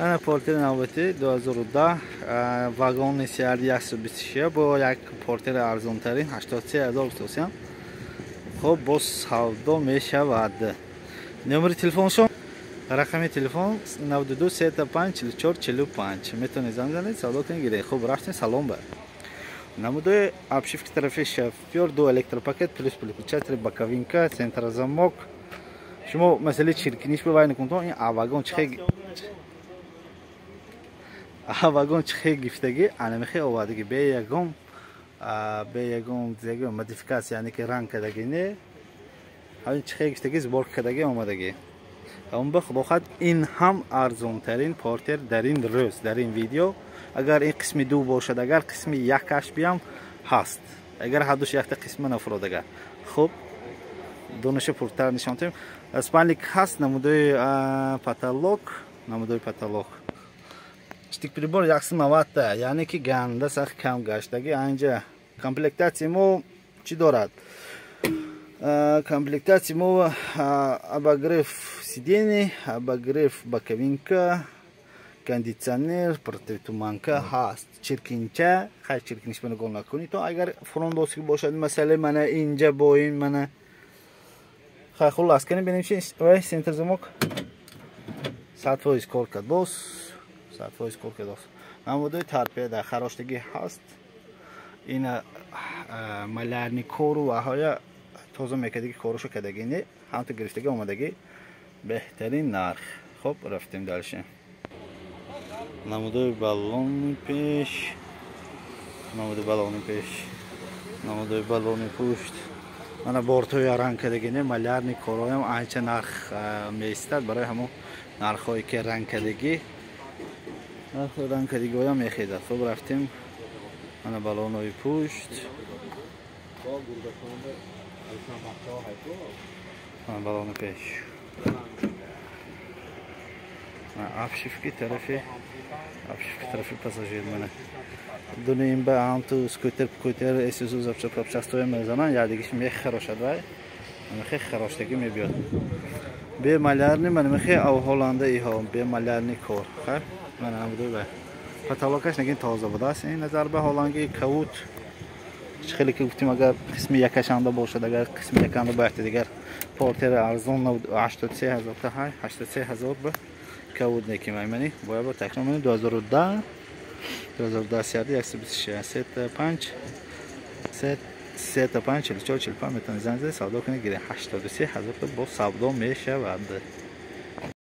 Ана портери навбати 2010 вагони CRD 126 бо як портери арзонтарин 83 000 сом. Хуб, боз савдо мешавад. Номери телефоншон, рақами телефон 92 35 44 45, метавонед занг занед, савдо кунед, гиред. Хуб, рафтем салон ба. Намудои обшивки тарафи шофёр, ду электропакет плюс переключатель, боковинка, центрозамок. Шумо масъалаи чиркиниш ба вай накунтон, ин вагон чихе, вагон чихе гифтагӣ, анамихе овардагӣ, бе ягон модификация, яъне ки ранг кардагӣ не, ҳамин чихе гифтагӣ, сборка кардагӣ омадагӣ. Он ба худо хоҳад, ин ҳам арзонтарин портер дар ин рӯз, дар ин видео. Агар ин қисми ду бошад, агар қисми якаш биям ҳаст, агар ҳардуш якта қисма нафуродага. Хуб, донаша пуртар нишон тем. Спальник ҳаст, намудои потолок, намудои потолок, штик прибор 190-та, яъне ки ганда сахт кам гаштагӣ. Анҷа комплектатсияи мо чӣ дорад? Комплектатсияи мо обогрев сидений, обогрев боковинка, кондитсионер, противотуманка ҳаст, чиркинча. Хай, чиркиниш нигоҳ накунӣ то агар фрондоски бошад, масъалаи мана инҷа бо ин мана. Хай, хуллас, кани бинем чи. Вай центр замок 100% кор кард, боз 100% кор кард. Намудои торпеда хароштагӣ ҳаст. Ина малярный кору ваҳоя тоза мекардаги, коруша кардагӣ не, ҳамто гирифтагӣ омадагӣ, беҳтарин нарх. Хуб, рафтем дальше. Намудои баллони пеш, намудои баллони пеш, намудои баллони пушт. Мана бортҳои ранг кардагӣ не, малярный корҳоям анча нарх меистад. Барои ҳамон нархҳое ки ранг кардагӣ, нархҳои ранг кардагиҳоям мехезад. Хуб, рафтем. Мана баллонҳои пушт, мана баллони пеш, обшивки тарафи, обшивки тарафи пассажир. Мана дуни ин ба ҳамту скутер пкутер эсизу запчастоя мезананд, якдигиш мехарошад. Вай мехе хароштагӣ мебиёд. Бе малярный, мана мехе авҳоланда иҳо бе малярный кор. Хай, мана намудои вай потолокаш нагин тоза будааст. Ин назар ба ҳоланги кавут хеле ки гуфтем, агар қисми якашанда бошад, агар қисми яканда бояд дигар портери арзон 83 000 та. Ҳай, 83 000 ба кавуд неким. Аймани бояд ба такрор менем, 2010, 2010 CRD 126, 5 3 5 44 45, метавонед занг занед, савдо кунед, гиред. 83 000 бо савдо мешавад.